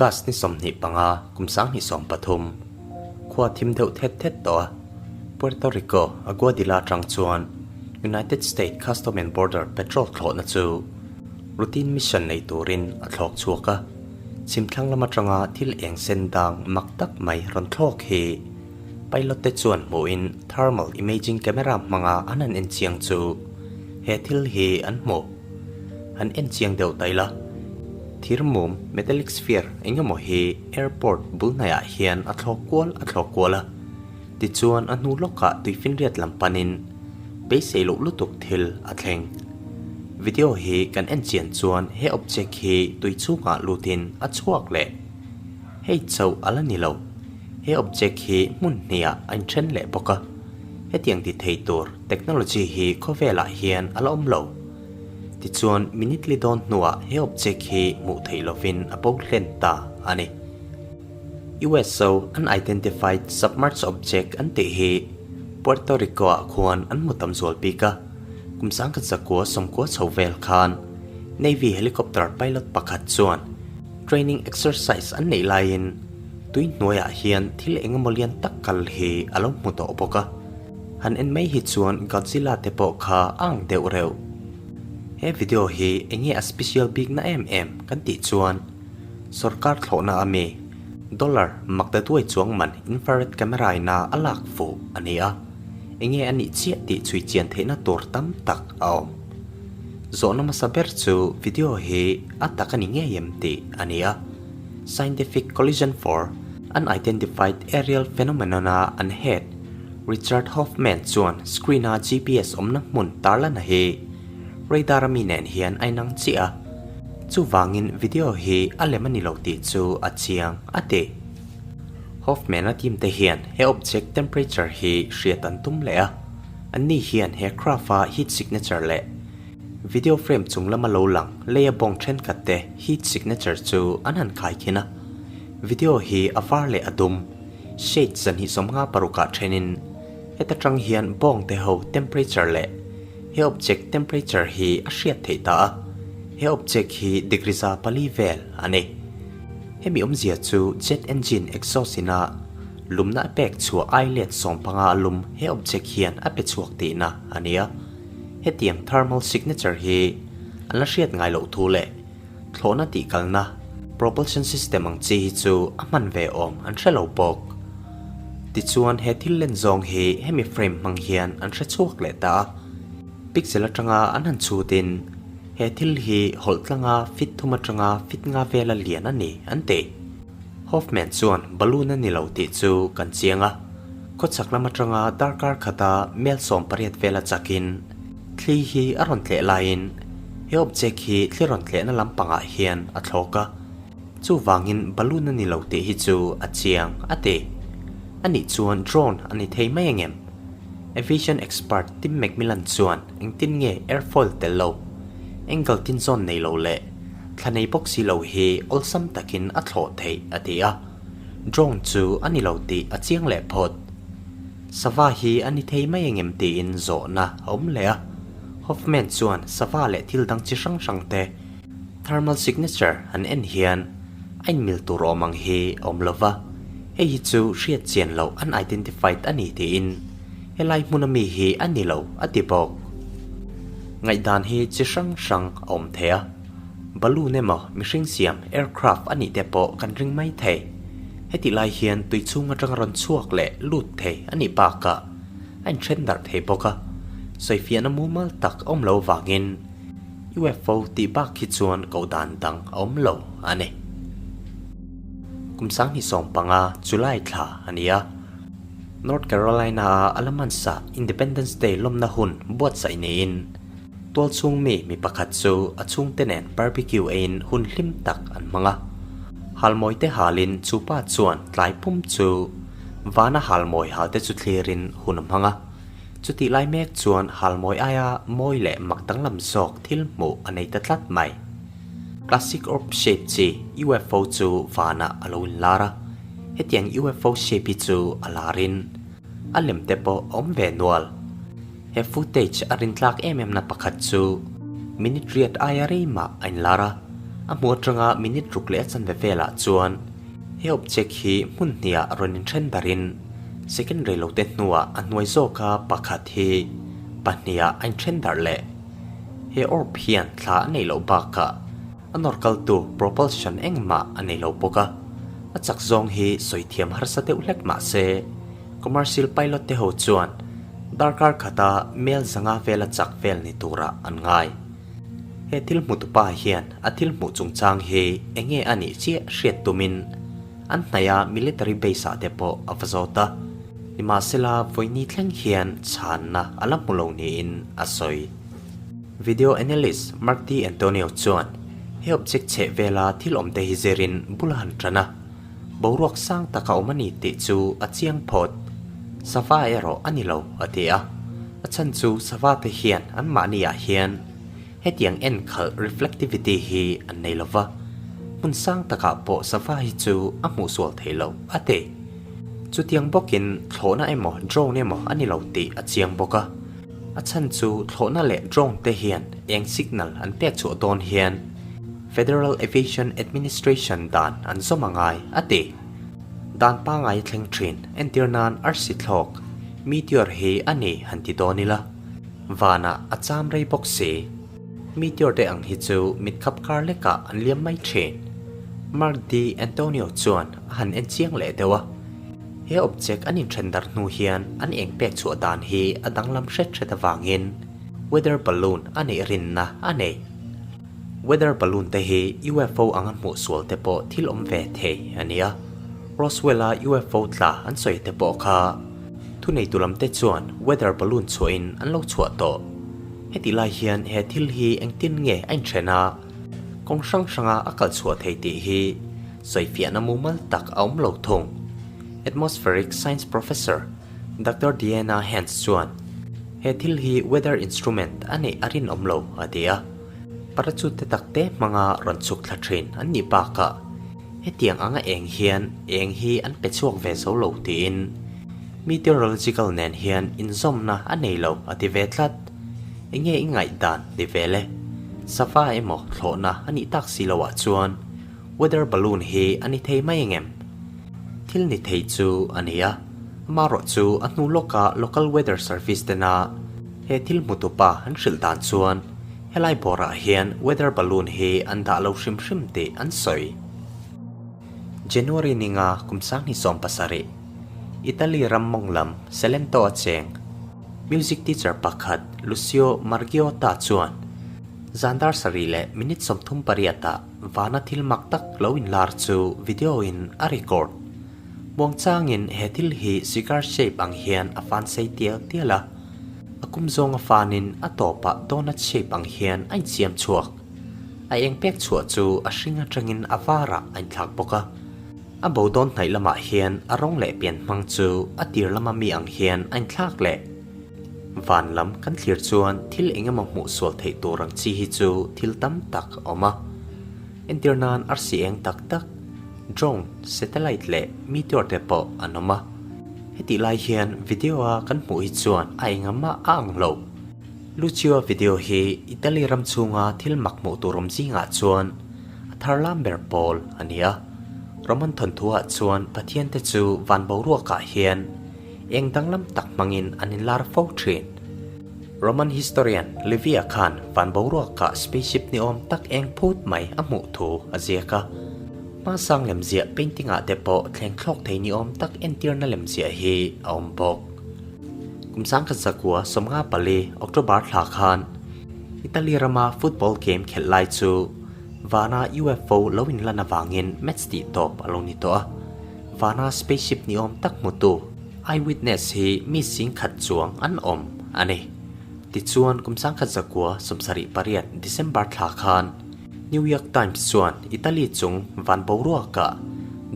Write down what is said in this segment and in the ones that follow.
August ni 25, kum 2030, khua thim deuh thet thet tawh a, Puerto Rico, Aguadilla atang chuan United States Custom and Border Patrol thlawhna chu routine mission nei turin a thlawk chhuak a. Chhimthlang lam atanga thil eng sen dang mak tak mai rawn thlawk hi pilot te chuan hmuhin thermal imaging camera hmanga an han en chiang chu he thil hi an hmu. Han en chiang deuh ta ila, thir mum metallic sphere eng emaw hi airport bul hnaiah hian a thlawk kual a thlawk kual a, tichuan a hnu lawkah tuifinriat lam panin beisei loh lutuk thil a thleng. Video hi kan en chian chuan he object hi tui chhungah lutin a chhuak leh. Hei chauh a la ni lo, he object hi hmun hnihah a inthen leh bawk a, hetiang ti thei tur technology hi khawvelah hian a la awm lo. Tichuan minute li dawn hnuah he object hi hmuh theih lovin a bo hlen ta a ni. USO Unidentified Submerged Object an tih hi Puerto Rico-ah khuan an hmu tam zual bik a, kum 1990 chho vel khan Navy helicopter pilot pakhat chuan training exercise an neih laiin tui hnuaiah hian thil eng emaw lian tak kal hi a lo hmu tawh bawk a. Han en mai hi chuan Godzilla te pawh kha a ang deuh reuh. He video hi eng nge a special bik na em em kan tih chuan sorkar thlawhna a mi dollar mak ta duai chuang man infrared camera ina a lak fuh a ni a, eng nge a nih chiah tih chhui chian theihna tur tam tak a awm. Zawhna hmasa ber chu video hi a tak a ni ngei em tih a ni a, Scientific Collision for Unidentified Aerial Phenomenon-a an head Richard Hoffman chuan screen-a GPS awmna hmun tarlana hi radar a mi nen hian a inang chiah a, chuvangin video hi a lem a ni lo tih chu a chiang a ti. Hoffman-a team te hian he object temperature hi hriat an tum leh a, anni hian he craft-a heat signature leh video frame chung lama lo lang leia bawng thenkhat te heat signature chu an han khai khin a, video hi a var leh a dum. Shade 256 ah thenin heta tang hian bawng te ho temperature leh he object temperature hi a hriat theih ta a, he object hi degree 400 vel a ni. Hemi awmzia chu jet engine exhaust ina lumna a pek chhuah ai let 15 a lum he object hian a pe chhuak tihna a ni a. Hetiang thermal signature hi an la hriat ngai loh thu leh Thlawhna tih kalna propulsion system ang chi hi chu a hman ve awm an hre lo bawk. Tichuan he thil len zawng hi hemi frame hmang hian an hre chhuak leh ta a, pixel atanga an han chhutin he thil hi hawlh tlanga fit thum atanga fit nga vela lian a ni an ti. Hoffman chuan balloon a ni lo tih chu kan chiang a, khawchhak lam atanga darkar khata mel 18 vela chakin thli hi a rawn tleh laiin he object hi thli rawn tlehna lampangah hian a thlawk a, chuvangin balloon a ni lo tih hi chu a chiang a ti. Anih chuan drone a ni thei mai angem? Aviation expert Tim McMillan chuan engtin nge airfoil tel lo, angle tin zawn nei lo leh thla nei bawk si lo hi awlsam takin a thlawh theih a ti a, drone chu a ni lo tih a chiang leh phawt. Sava hi a ni thei mai engem tiin zawhna a awm leh a, Hoffman chuan sava leh thil dang chi hrang hrang te thermal signature an en hian a inmil tur awm ang hi a awm lo va, hei hi chu hriat chian loh unidentified a ni tiin helai hmuna mi hi a ni lo a ti bawk. Ngaihdan hi chi hrang hrang a awm thei a, balloon emaw mihring siam aircraft a nih te pawh kan ring mai thei. Hetih lai hian tui chhung atanga rawn chhuak leh lut thei a nih bakah a inthen darh thei bawk a, sawifiahna mumal tak a awm lo vangin UFO tih bak hi chuan koh dan dang a awm lo a ni. Kum 2015 July thla a ni a, North Carolina-a Alamansa Independence Day lawmna hun buatsaih niin tual chhung mi mi pakhat chu a chhungte nen barbecue eiin hun hlim tak an hmang a. Halmawi te halin chu pa chuan tlai pum chu vana halmawi hal te chu thlirin hun a hmang a. Chutih lai mek chuan halmawi aia mawi leh mak danglam zawk thil hmuh a nei ta tlat mai. Classic orb shape chi UFO chu vanah a lo inlar a, hetiang UFO shape hi chu a larin a lem te pawh a awm ve nual. He footage a rintlak em em na pakhat chu minute riat aia rei mah a inlar a. A hmu atanga minute ruk leh a chanve velah chuan he object hi hmun hniah rawn inthen darhin second rei lote hnuah a hnuai zawka pakhat hi pahniha a inthen darh leh. He orb hian thla a neih loh bakah a nawr kaltu propulsion engmah a nei lo bawk a, a chak zawng hi sawi thiam harsa deuh hlek mah se commercial pilot te ho chuan darkar khata mel zanga vela chak vel ni turah an ngai. He thil hmutupa hian a thil hmuh chungchang hi eng nge a nih chiah hriat tumin an hnaih a military base ah te pawh a va zawt a, nimahsela vawiini thleng hian chhanna a la hmu lo niin a sawi. Video analyst Mark D. Antonio chuan he object chheh vela thil awm te hi zirin bul a han tan a, boruak sang tak a awm a ni tih chu a chiang phawt. Sava erawh a ni lo, a ti a. A chhan chu sava te hian anmahni ah hian hetiang enkhalh reflectivity hi an nei lo va, hmun sang takah pawh sava hi chu a hmuh sual thei lo, a ti. Chutiang bawkin thlawhna emaw drone emaw a ni lo tih a chiang bawk a. A chhan chu thlawhna leh drone te hian eng signal an pek chhuah dawn hian Federal Aviation Administration dan an zawm a ngai, a ti. Dan pangai thleng thin entir nan arsi thlawk, meteor hi a ni han ti dawn ila. Vanah a cham rei bawk si. Meteor te ang hi chu mit khap kar lekah an liam mai thin. Mark D. Antonio chuan a han en chiang leh deuh a. He object an inthen darh hnu hian an eng pek chhuah dan hi a danglam hret hret avangin weather balloon a neih rinna a nei. Weather balloon te hi UFO anga hmuh sual te pawh thil awm ve thei a nia. Roswell-a UFO tla an sawi te pawh kha thuneitu lam te chuan weather balloon chhuahin an lo chhuah tawh. Heti lai hian he thil hi engtin nge a inthen a, kawng hrang hranga a kal chhuah thei tih hi sawifiahna mumal tak a awm lo thung. Atmospheric Science Professor Doctor Diana Hans chuan he thil hi weather instrument a neih a rinawm lo a ti a, parachute te tak te hmanga rawn chhuk thla thin an nih bakah hetiang anga eng hian eng hi an pe chhuak ve zo lo tiin meteorological nen hian inzawmna a nei lo a ti ve tlat. Enge i ngaihdan ni ve le? Sava emaw thlawhna a nih tak si loah chuan weather balloon hi a ni thei mai engem? Thil ni thei chu a ni a, amaherawh chu a hnu lawka local weather service tena he thil hmutupa an hrilh dan chuan helai bawrah hian weather balloon hi an dah lo hrim hrim tih an sawi. January ninga kum 2017, Italy ram mawng lam Salento a cheng music teacher pakhat Lucio Margiotta chuan zan dar sarih leh minute 38 ah Vana thil mak tak lo inlar chu video in a record. Muangchangin he thil hi cigar shape ang hian a fan sei tial tial a, a kum zawng a fanin a tawpah donut shape ang hian a insiam chhuak. A eng pek chhuah chu a hring atangin a varah a inthlak bawk a. A bo dawn hnaih lamah hian a rawng leh pian hmang chu a tir lama mi ang hian a inthlak leh. Van lam kan thlir chuan thil eng emaw hmuh sual theih tur ang chi hi chu thil tam tak a awm a. Entir nan arsi eng tak tak, drone, satellite leh meteor te pawh an awm a. Hetih lai hian video a kan hmuh hi chuan a engah mah a ang lo. Lucio video hi Italy ram chhunga thil mak hmuh tur awm zingah chuan a thar lam ber pawl a ni a. Roman thawnthuah chuan Pathian te chu van boruakah hian Eng danglam tak hmangin an inlar fo thin. Roman historian Livy-a khan van boruakah spaceship ni awm tak eng phut mai a hmuh thu a ziak a. Hmasang lemziah painting-ah te pawh thleng thlawk thei ni awm tak entirna lemziah hi a awm bawk. Kum 1954 October thla khan Italy rama football game khelh lai chu vana UFO lo inlan avangin match tih tawp a lo ni tawh a. Vana spaceship ni awm tak hmutu eyewitness hi mi singkhat chuang an awm a ni. Tichuan kum 1978 December thla khan New York Times chuan Italy chung van boruakah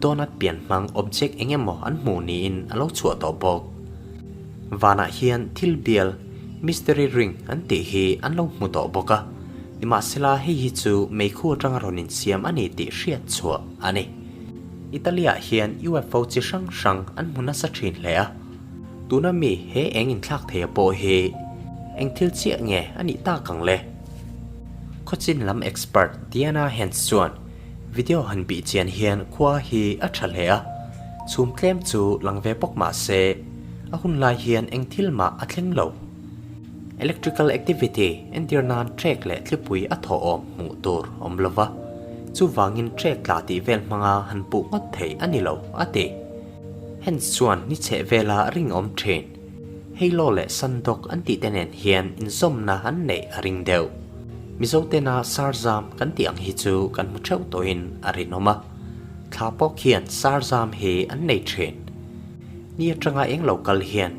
donut pian hmang object eng emaw an hmuh niin a lo chhuah tawh bawk. Vanah hian thil bial, mystery ring an tih hi an lo hmu tawh bawk a, nimahsela hei hi chu meikhu atanga rawn insiam a ni tih hriat chhuah a ni. Italy-ah hian UFO chi hrang hrang an hmu nasa thin hle a, tuna mi he eng inthlak thei a pawh hi eng thil chiah nge a nih tak ang le? Khawchin lam expert Diana Hens chuan video han bih chian hian khua hi a tha hle a, chhum tlem chu lang ve bawk mah se a hun lai hian eng thil mah a thleng lo. Electrical activity entir nan trek leh thlipui a thawh awm hmuh tur awm lo va, chuvangin trek tla tih vel hmanga han puh ngawt thei a ni lo, a ti. Hens chuan ni chheh vela ring awm thin. Halo leh Sandok an tihte nen hian inzawmna an neih a ring deuh. Mizo tena Sarzam kan tih ang hi chu kan hmu theuh tawhin a rinawm a. Thla pawh khian Sarzam hi an nei thin. Ni atanga eng lo kal hian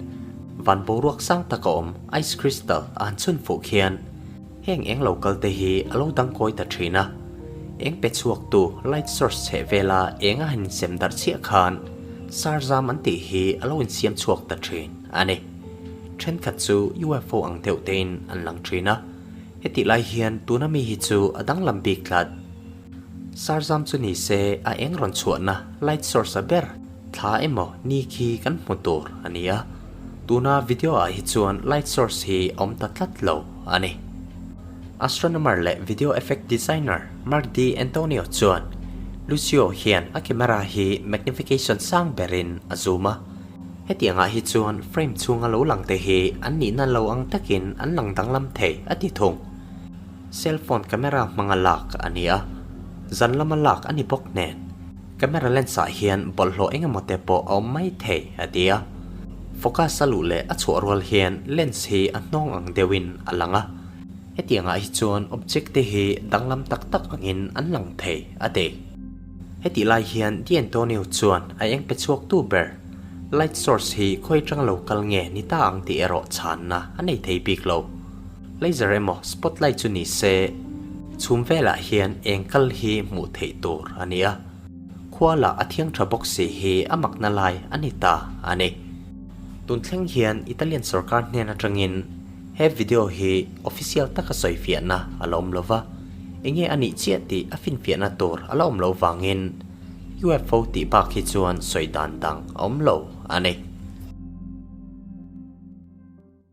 van boruak sang taka awm ice crystal a han chhun fuh khian heng eng lo kal te hi a lo dang kawi ta thin a. Eng pe chhuaktu light source chheh vela eng a han insem darh chiah khan Sarzam an tih hi a lo insiam chhuak ta thin a ni. Thenkhat chu UFO ang deuh tein an lang thin a, hetih lai hian tuna mi hi chu a danglam bik tlat. Sarzam chu ni se a eng rawn chhuahna light source a ber thla emaw ni khi kan hmu tur a ni a, tuna video ah hi chuan light source hi a awm ta tlat lo a ni. Astronomer leh video effect designer Mark Di Antonio chuan Lucio hian a camera hi magnification sang berin a zoom a, hetiangah hi chuan frame chhunga lo lang te hi an nihna lo ang takin an lang danglam thei a ti thung. Cell phone camera hmanga lak a ni a, zan lama lak a ni bawk nen camera lens ah hian bawlhhlawh engemaw te pawh a awm mai thei a ti a. Focus a luh leh a chhuah rual hian lens hi a hnawng ang deuhin a lang a. Hetiangah hi chuan object te hi danglam tak tak angin an lang thei, a ti. Hetih lai hian Di Antonio chuan a eng pe chhuaktu ber light source hi khawi atanga lo kal nge ni ta ang tih erawh chhanna a nei thei bik lo. Laser emaw spotlight chu ni se chhum velah hian eng kal hi hmuh theih tur a ni a. Khua lah a thiang tha bawk si hi a makna lai a ni ta a ni. Tun thleng hian Italian sorkar hnen atangin he video hi official taka sawi fiahna a la awm lo va, enge a nih chiah tih a finfiahna tur a la awm lo vangin UFO tih bak hi chuan sawi dan dang a awm lo a ni.